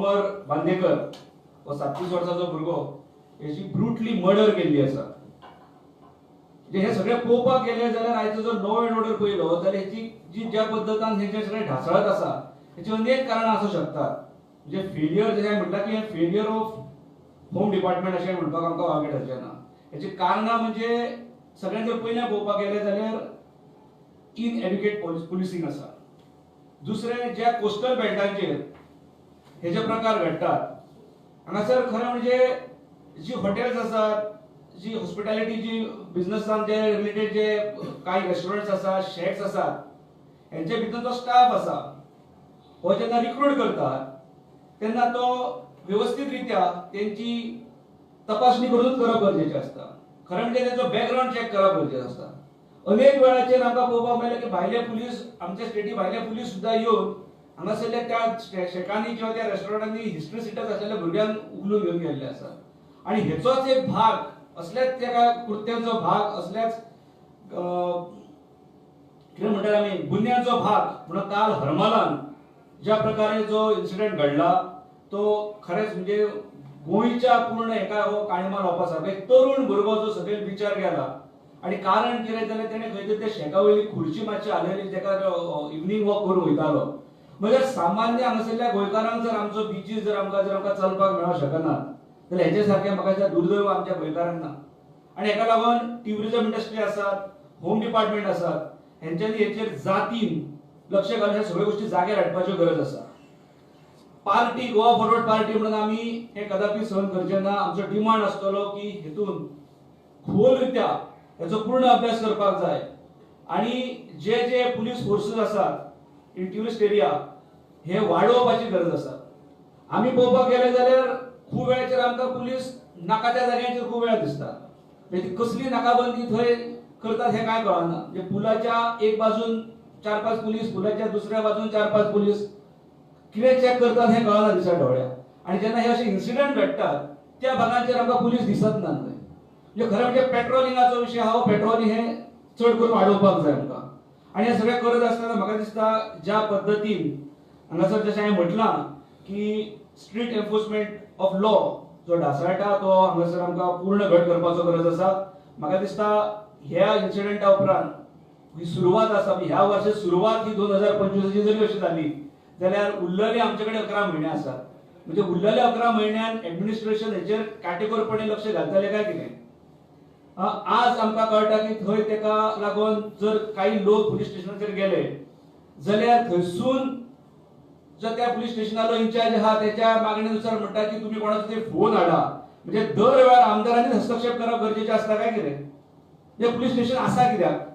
अमर बांदेकर हो 37 वर्साचो भुरगो हेची ब्रुटली मर्डर केल्ली आसा. म्हणजे हे सगळें पळोवपाक गेले जाल्यार आयचो जो लॉ एंड ऑर्डर पळयलो जाल्यार हेची जी ज्या पद्दतान हे जे सगळें ढासळत आसा हेची अनेक कारणां आसूं शकतात. म्हणजे फेलियर जशें हांवें म्हटलां की हें फेलियर ऑफ होम डिपार्टमेंट अशें म्हणपाक आमकां वांगड ठरचें ना. हेची कारणां म्हणजे सगळ्यांत जर पयलें पळोवपाक गेलें जाल्यार इनएड्युकेट पुलिसींग आसा. दुसरें, ज्या कोस्टल बेल्टांचेर हे जे प्रकार घडटात हांगासर खरें म्हणजे जी हॉटेल्स आसात, जी हॉस्पिटॅलिटी, जी बिझनसान जे रिलेटेड जे कांय रेस्टॉरंट्स आसात, शॅक्स आसात, हेंचे भितर जो स्टाफ आसा हो जेन्ना रिक्रूट करतात तेन्ना तो वेवस्थीत रित्या तेंची तपासणी करूनच करप गरजेचें आसता. खरें म्हणजे तेंचो बॅकग्रावंड चॅक करप गरजेचें आसता. अनेक वेळाचेर आमकां पळोवपाक मेळ्ळें की भायले पुलीस, आमच्या स्टेटी भायले पुलीस सुद्दां येवन हांगासरल्या त्या शेकांनी किंवा त्या रेस्टॉरंटांनी हिस्ट्री सिटर्स आशिल्ल्या भुरग्यांक उखलून घेवन गेल्ले आसात. आनी हेचोच एक भाग असल्याच त्या कृत्यांचो भाग, असल्याच कितें म्हणटात आमी गुन्यांचो भाग म्हणून काल हरमलान ज्या प्रकारे जो इन्सिडंट घडला तो खरेंच म्हणजे गोंयच्या पूर्ण एका हो काणीमा लावपा सारको. एक तरुण भुरगो जो सकयल बिचार गेला आनी कारण कितें जाल्यार तेणें खंय तरी त्या शेका वयली खुर्ची मातशी हालयली, तेका इवनींग वॉक करूंक वयतालो. म्हणजे सामान्य हांगासरल्या गोंयकारांक जर आमचो बिचीस जर आमकां चलपाक मेळोंक शकना जाल्यार हेचे सारकें म्हाका दिसता दुर्दैव आमच्या गोंयकारांक ना. आनी हेका लागून ट्युरिजम इंडस्ट्री आसात, होम डिपार्टमेंट आसात, हेंच्यांनी हेचेर जातीन लक्ष घालून ह्या सगळ्यो गोश्टी जाग्यार हाडपाच्यो गरज आसा. पार्टी, गोवा फॉरवर्ड पार्टी म्हणून आमी हे कदापी सहन करचे ना. आमचो डिमांड आसतलो की हेतून खोल रित्या हेचो पूर्ण अभ्यास करपाक जाय आनी जे जे पुलीस फोर्सीस आसात इन ट्युरिस्ट एरिया हे वाडोवपाची गरज आसा. आमी पळोवपाक गेले जाल्यार खूब वेळाचेर आमकां पुलीस नाका त्या जाग्यांचेर खूब वेळा दिसता. म्हणजे ती कसली नाकाबंदी थंय करतात हें कांय कळना. म्हणजे पुलाच्या एक बाजून 4-5 पुलीस, पुलाच्या दुसऱ्या बाजून 4-5 पुलीस, कितें चॅक करतात हें कळना दिसा ढवळ्या. आनी जेन्ना हे अशे इन्सिडंट घडटात त्या भागांचेर आमकां पुलीस दिसत ना थंय. म्हणजे खरें म्हणजे पेट्रोलिंगाचो विशय आहा, पेट्रोलिंग हें चड करून वाडोवपाक जाय आमकां. आनी हें सगळें करत आसतना म्हाका दिसता ज्या पद्दतीन हांगासर जशें हांवें म्हटलां की स्ट्रीट एन्फोर्समेंट ऑफ लॉ जो ढासळटा तो हांगासर आमकां पूर्ण घट करपाचो गरज आसा. म्हाका दिसता ह्या इन्सिडंटा उपरांत ही सुरवात आसा. ह्या वर्सा सुरवात ही 2025 जरी अशी जाली जाल्यार उरलेले आमचे कडेन 11 म्हयने आसात. म्हणजे उरलेले 11 म्हयन्यान एडमिनिस्ट्रेशन हेचेर काटेकोरपणे लक्ष घालतले काय कितें? आज आमकां कळटा की थंय तेका लागून जर काही लोक पुलीस स्टेशनाचेर गेले जाल्यार थंयसून जर त्या पुलीस स्टेशनाचो इन्चार्ज आहा तेच्या मागणेनुसार म्हणटा की तुमी कोणाचो तरी फोन हाडा. म्हणजे दर वेळार आमदारांनी हस्तक्षेप करप गरजेचें आसता काय कितें? म्हणजे पुलीस स्टेशन आसा कित्याक?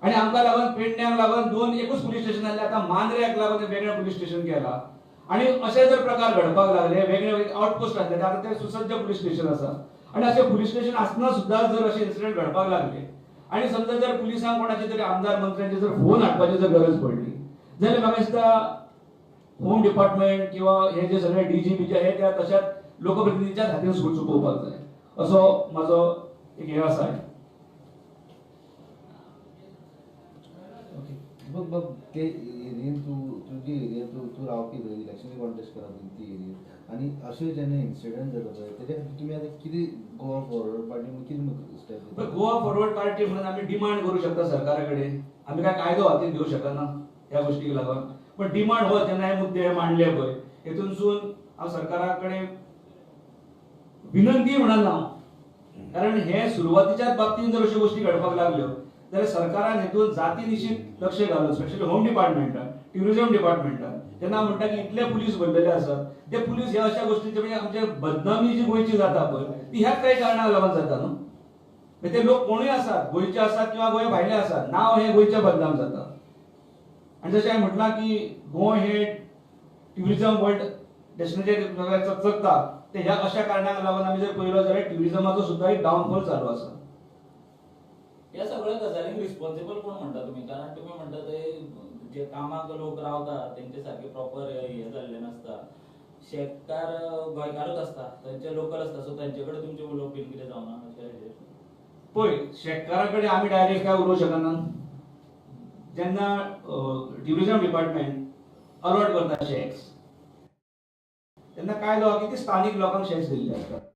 आनी आमकां लागून पेडण्याक लागून 2 एकूच पुलीस स्टेशन आसलें, आतां मांद्र्याक लागून वेगळें पुलीस स्टेशन केलां. आनी अशे जर प्रकार घडपाक लागले, वेगळे वेगळे आउटपोस्ट आसले, आतां ते सुसज्ज पुलीस स्टेशन आसा. आनी अशें पुलीस स्टेशन आसतना सुद्दां जर अशे इन्सिडंट घडपाक लागले आनी समजा जर पुलिसांक कोणाचे तरी आमदार मंत्र्यांचे जर फोन हाडपाची जर गरज पडली जाल्यार म्हाका दिसता होम डिपार्टमेंट किंवा हे जे सगळे डीजीपी जे हे त्या तशाच लोकप्रतिनिधीच्याच हातीन चुकोवपाक जाय असो म्हाजो एक हे आसा. बघ बघ ते एरियेन तूं तुजी एरिया तूं तूं रावपी थंय इलेक्शन कॉन्टेस्ट करप ती एरियेन आनी अशें जेन्ना इन्सिडंट जाता पळय तेज्या खातीर तुमी आतां कितें गोवा फॉरवर्ड पार्टी म्हणून कितें स्टेप घेता? गोवा फॉरवर्ड पार्टी म्हणून आमी डिमांड करूं शकता सरकारा कडेन. आमी काय कायदो हातीन घेवं शकना ह्या गोश्टीक लागून, पण डिमांड हो जेन्ना हे मुद्दे मांडले पळय हेतूनसून हांव सरकारा कडेन विनंती म्हणना हांव, कारण हे सुरवातीच्याच बाबतींत जर अश्यो गोश्टी घडपाक लागल्यो जाल्यार सरकारान हेतून जाती निशीत लक्ष घालून स्पेशली होम डिपार्टमेंटान, ट्युरिजम डिपार्टमेंटान तेन्ना म्हणटा की इतले पुलीस भरलेले आसात ते पुलीस ह्या अशा गोश्टीचे म्हणजे आमचे बदनामी जी गोंयची जाता पळय ती ह्याच काही कारणाक लागून जाता न्हू. ते लोक कोणूय आसात, गोंयचे आसात किंवा गोंय भायले आसात, नांव हें गोंयचें बदनाम जाता. आनी जशें हांवें म्हटलां की गोंय हें ट्युरिजम वर्ल्ड डेस्टिनेशन चकचकता ते ह्या अशा कारणाक लागून आमी जर पळयलो जाल्यार ट्युरिजमाचो सुद्दां एक डावनफॉल चालू आसा. ह्या सगळ्या गजालींक रिस्पॉन्सिबल कोण म्हणटा तुमी? कारण तुमी म्हणटा ते जे कामाक लोक रावता तेंचे सारके प्रॉपर हे जाल्ले नासता, शेतकार गोंयकारूच आसता, थंयचे लोकल आसता, सो तेंचे कडेन तुमचें उलोवप बीन कितें जावना अशें हेजेर? पळय शेतकारा कडेन आमी डायरेक्ट काय उलोवंक शकना. जेन्ना ट्युरिजम डिपार्टमेंट अलॉट करता शॅक्स तेन्ना कांय लोकांक ती स्थानीक लोकांक शॅक्स दिल्ले आसता.